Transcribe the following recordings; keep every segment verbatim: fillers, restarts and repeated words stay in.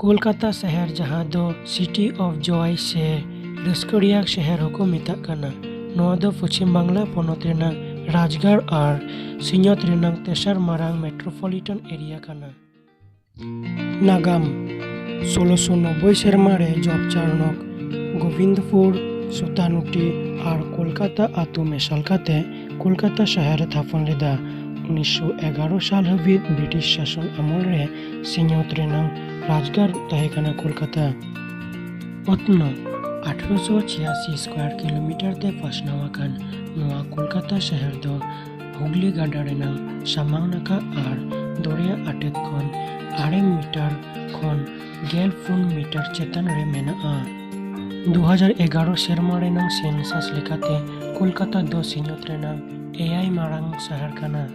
ᱠᱳᱞᱠᱟᱛᱟ ᱥᱟᱦᱟᱨ, ᱡᱟᱦᱟᱸ ᱫᱚ City of Joy ᱥᱮ ᱨᱟᱹᱥᱠᱟᱹ ᱨᱮᱭᱟᱜ ᱥᱟᱦᱟᱨ ᱦᱚᱸᱠᱚ ᱢᱮᱛᱟᱜ ᱠᱟᱱᱟ, ᱱᱚᱣᱟ ᱫᱚ ᱯᱚᱪᱷᱤᱢ ᱵᱟᱝᱞᱟ ᱯᱚᱱᱚᱛ ᱨᱮᱱᱟᱜ ᱨᱟᱡᱽᱜᱟᱲ ᱟᱨ ᱥᱤᱧᱚᱛ ᱨᱮᱱᱟᱜ ᱛᱮᱥᱟᱨ ᱢᱟᱨᱟᱝ metropolitan area ᱠᱟᱱᱟ᱾ ᱱᱟᱜᱟᱢ᱾ ᱥᱳᱞᱳᱥᱚ ᱱᱚᱵᱵᱳᱭ ᱥᱮᱨᱢᱟ ᱨᱮ ᱡᱚᱵ ᱪᱟᱨᱱᱚᱠ ᱜᱳᱵᱤᱱᱫᱯᱩᱨ ᱥᱩᱛᱟᱱᱩᱴᱤ ᱟᱨ ᱠᱳᱞᱠᱟᱛᱟ ᱟᱹᱛᱩ ᱢᱮᱥᱟᱞ ᱠᱟᱛᱮ ᱠᱳᱞᱠᱟᱛᱟ ᱥᱟᱦᱟᱨ ᱮ ᱛᱷᱟᱯᱚᱱ ᱞᱮᱫᱟ᱾ ᱩᱱᱤᱥᱥᱚ ᱮᱜᱟᱨᱚ ᱥᱟᱞ ᱦᱟᱹᱵᱤᱡ ᱵᱨᱤᱴᱤᱥ ᱥᱟᱥᱚᱱ ᱟᱢᱚᱞ ᱨᱮ ᱥᱤᱧᱚᱛ ᱨᱮᱱᱟᱜ ᱨᱟᱡᱽᱜᱟᱲ ᱛᱟᱦᱮᱸ ᱠᱟᱱᱟ ᱠᱳᱞᱠᱟᱛᱟ᱾ ᱚᱛᱱᱚᱜ᱾ ᱟᱴᱷᱨᱚᱥᱚ ᱪᱷᱤᱭᱟᱥᱤ ᱥᱠᱚᱭᱟᱨ ᱠᱤᱞᱳᱢᱤᱴᱟᱨ ᱛᱮ ᱯᱟᱥᱱᱟᱣ ᱟᱠᱟᱱ ᱱᱚᱣᱟ ᱠᱳᱞᱠᱟᱛᱟ ᱥᱟᱦᱟᱨ ᱫᱚ ᱦᱩᱜᱽᱞᱤ ᱜᱟᱰᱟ ᱨᱮᱱᱟᱜ ᱥᱟᱢᱟᱝ ᱱᱟᱠᱷᱟ ᱟᱨ ᱫᱚᱨᱭᱟ ᱟᱴᱮᱫ ᱠᱷᱚᱱ ᱟᱨᱮ ᱢᱤᱴᱟᱨ ᱠᱷᱚᱱ ᱜᱮᱞ ᱯᱩᱱ ᱢᱤᱴᱟᱨ ᱪᱮᱛᱟᱱ ᱨᱮ ᱢᱮᱱᱟᱜᱼᱟ᱾ ᱫᱩ ᱦᱟᱡᱟᱨ ᱮᱜᱟᱨᱚ ᱥᱮᱨᱢᱟ ᱨᱮᱱᱟᱜ ᱥᱮᱱᱥᱟᱥ ᱞᱮᱠᱟᱛᱮ ᱠᱳᱞᱠᱟᱛᱟ ᱫᱚ ᱥᱤᱧᱚᱛ ᱨᱮᱱᱟᱜ ᱮᱭᱟᱭ ᱢᱟᱨᱟᱝ ᱥᱟᱦᱟᱨ ᱠᱟᱱᱟ᱾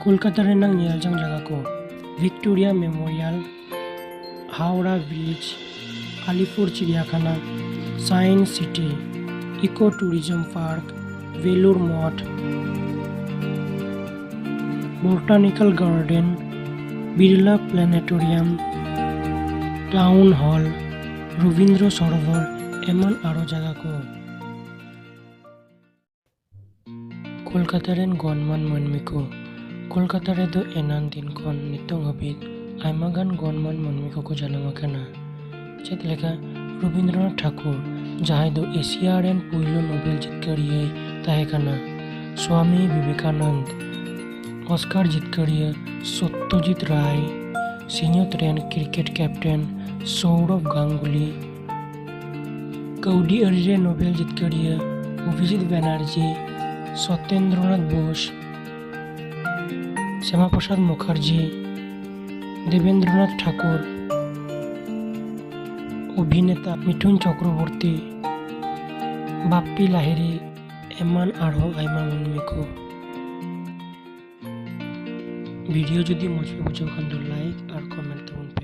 ᱠᱳᱞᱠᱟᱛᱟ ᱨᱮᱱᱟᱜ ᱧᱮᱞᱡᱚᱝ ᱡᱟᱭᱜᱟ ᱠᱚ: Victoria memorial, Howrah bridge, Alipore Chiriakhana, science city, eco tourism park, Belur Math, botanical garden, Birla planetarium, town hall, Rabindra Sarobar, ᱮᱢᱟᱱ ᱟᱨᱚ ᱡᱟᱭᱜᱟ ᱠᱚ᱾ ᱠᱳᱞᱠᱟᱛᱟ ᱨᱮᱱ ᱜᱚᱱᱢᱟᱱ ᱢᱟᱹᱱᱢᱤ ᱠᱚ᱾ ᱠᱳᱞᱠᱟᱛᱟ ᱨᱮᱫᱚ ᱮᱱᱟᱱ ᱫᱤᱱ ᱠᱷᱚᱱ ᱱᱤᱛᱚᱝ ᱦᱟᱹᱵᱤᱡ ᱟᱭᱢᱟ ᱜᱟᱱ ᱜᱚᱱᱢᱟᱱ ᱢᱟᱹᱱᱢᱤ ᱠᱚᱠᱚ ᱡᱟᱱᱟᱢ ᱟᱠᱟᱱᱟ᱾ ᱪᱮᱫ ᱞᱮᱠᱟ ᱨᱚᱵᱤᱱᱫᱨᱚᱱᱟᱛᱷ ᱴᱷᱟᱠᱩᱨ, ᱡᱟᱦᱟᱸᱭ ᱫᱚ ᱮᱥᱤᱭᱟ ᱨᱮᱱ ᱯᱩᱭᱞᱩ ᱱᱳᱵᱮᱞ ᱡᱤᱛᱠᱟᱹᱨᱤᱭᱟᱹᱭ ᱛᱟᱦᱮᱸ ᱠᱟᱱᱟ, ᱥᱣᱟᱢᱤ ᱵᱤᱵᱮᱠᱟᱱᱚᱱᱫ, ᱚᱥᱠᱟᱨ ᱡᱤᱛᱠᱟᱹᱨᱤᱭᱟᱹ ᱥᱚᱛᱛᱚᱡᱤᱛ ᱨᱟᱭ, ᱥᱤᱧᱚᱛ ᱨᱮᱱ ᱠᱨᱤᱠᱮᱴ ᱠᱮᱯᱴᱮᱱ ᱥᱳᱣᱨᱚᱵᱷ ᱜᱟᱝᱜᱩᱞᱤ, ᱠᱟᱹᱣᱰᱤ ᱟᱹᱨᱤ ᱨᱮ ᱱᱳᱵᱮᱞ ᱡᱤᱛᱠᱟᱹᱨᱤᱭᱟᱹ ᱚᱵᱷᱤᱡᱤᱛ ᱵᱮᱱᱟᱨᱡᱤ, ᱥᱚᱛᱮᱱᱫᱨᱚᱱᱟᱛᱷ ᱵᱳᱥ, ᱥᱭᱟᱢᱟ ᱯᱨᱚᱥᱟᱫᱽ ᱢᱩᱠᱷᱟᱨᱡᱤ, ᱫᱮᱵᱮᱱᱫᱨᱚᱱᱟᱛᱷ ᱴᱷᱟᱠᱩᱨ, ᱚᱵᱷᱤᱱᱮᱛᱟ ᱢᱤᱴᱷᱩᱱ ᱪᱚᱠᱨᱚᱵᱚᱨᱛᱤ, ᱵᱟᱯᱯᱤ ᱞᱟᱦᱤᱨᱤ, ᱮᱢᱟᱱ ᱟᱨᱦᱚᱸ ᱟᱭᱢᱟ ᱢᱟᱹᱱᱢᱤ ᱠᱚ᱾ ᱵᱷᱤᱰᱤᱭᱳ ᱡᱩᱫᱤ ᱢᱚᱡᱽ ᱯᱮ ᱵᱩᱡᱷᱟᱹᱣ ᱠᱷᱟᱱ ᱫᱚ ᱞᱟᱭᱤᱠ ᱟᱨ ᱠᱚᱢᱮᱱᱴ ᱛᱟᱵᱚᱱ ᱯᱮ᱾